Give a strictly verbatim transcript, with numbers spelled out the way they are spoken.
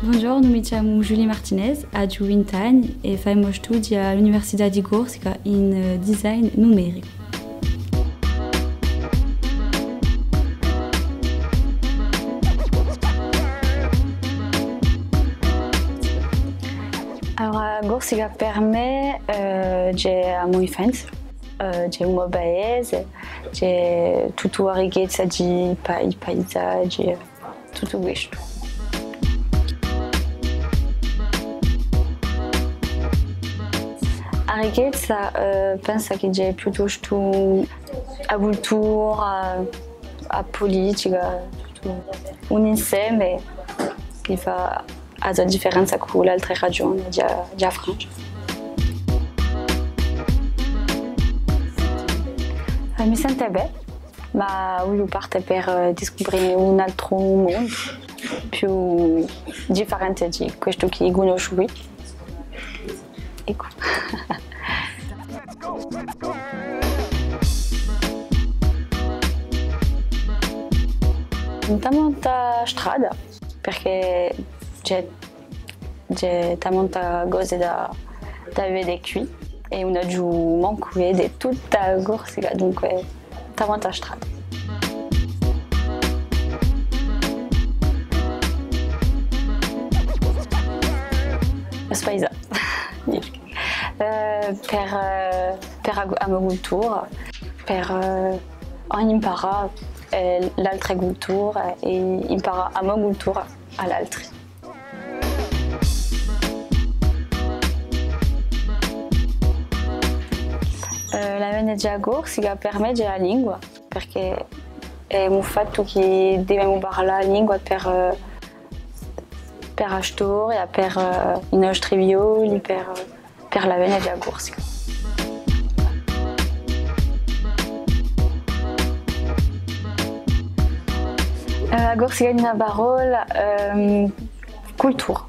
Bonghjornu, mi chjamu Julie Martinez, aghju vint'anni è facu studii à l'Università di Corsica in, eh, design numericu. Allora, Corsica per mè, eh, hè a mo infanzia, eh, hè u mo paese, hè tutta a ricchezza di pa-, i paisaghji, tuttu questu. A ricchezza, eh, pensu chì hè piuttostu a cultura, a pulitica, tuttu un inseme chì fà a so differenza cù l'altre regioni di a, di a Francia. Eh, mi sentu bè, ma vogliu parte per, eh, discupre un altru mondu, più differente di questu chì cunnoscu quì. Eccu. Tamanta strada, perchè ci hè, ci hè tamanta cose da, da vede quì, è ùn aghju mancu vede tutta a Corsica, dunque, tamanta strada. Spaisà. Eh, per, eh, per a, a mo cultura, per, eh, imparà, eh, l'altre culture è imparà a mo cultura à l'altri. Eh, l'avvene di a Corsica per mè hè a lingua, perchè hè u fattu chì duvemu parlà a lingua per, eh, per a storia, per, eh, i nostri figlioli, per, per l'avvene di a Corsica. Eh, a Corsica in una parolla, ehm, cultura.